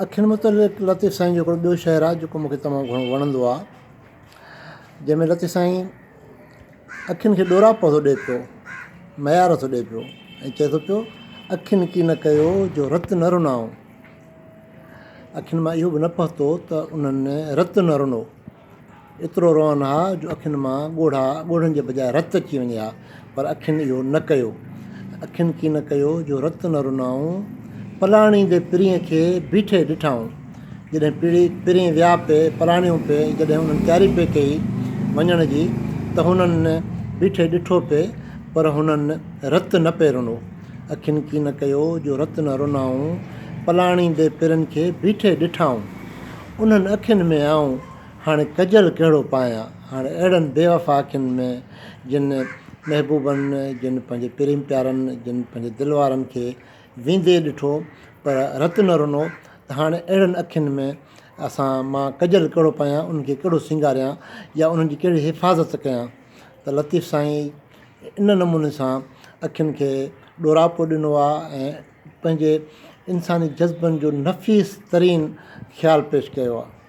اکين متعلق لطيف سائين جو هڪڙو ٻيو شعر آهي جيڪو مون کي تمام گهڻو وڻندو آهي جنهن ۾ لطيف سائين اکين کي ڏوراپو ٿو ڏئي پيو ميار ٿو ڏئي پيو ۽ چئي ٿو پيو اکين ڪي نه ڪيو جو رت نه رنائون اکين مان اهو به نه پهتو ته انهن رت نه رنو. ايترو روئن ها جو اکين مان ڳوڙها ڳوڙهن جي بجاء رت اچي وڃي ها پر اکين اهو نه ڪيو. اکين ڪي نه ڪيو جو رت نه رنائون. پلاڻيندي پرينء کي بيٺي ڏٺائون. جڏهن پرين ويا پئي پلاڻيون پئي جڏهن انهن تياري پئي ڪئي وڃڻ جي ته هنن بيٺي ڏٺو پئي پر هنن رت نه پئي رنو. اکين ڪي نه ڪيو جو رت نه رنائون. پلاڻيندي پرين کي بيٺي ڏٺائون. انهن اکين ۾ آئون هاڻي ڪجل ڪهڙو پايان؟ هاڻي اهڙن بيوفا اکين ۾ جن محبوبن، جن پنهنجي پرين پيارن، جن پنهنجي دل وارن کي ويندي ڏٺو پر رت نه رنو ته هاڻي اهڙن اکين ۾ اسان مان ڪجل ڪهڙو پايان، انهن کي ڪهڙو سينگاريان يا انهن جي ڪهڙي حفاظت ڪيان ته لطيف سائين ان نموني سان اکين کي ڏوراپو ڏنو آهي ۽ پنهنجي انساني جذبن جو نفيس ترين خيال پيش ڪيو آهي.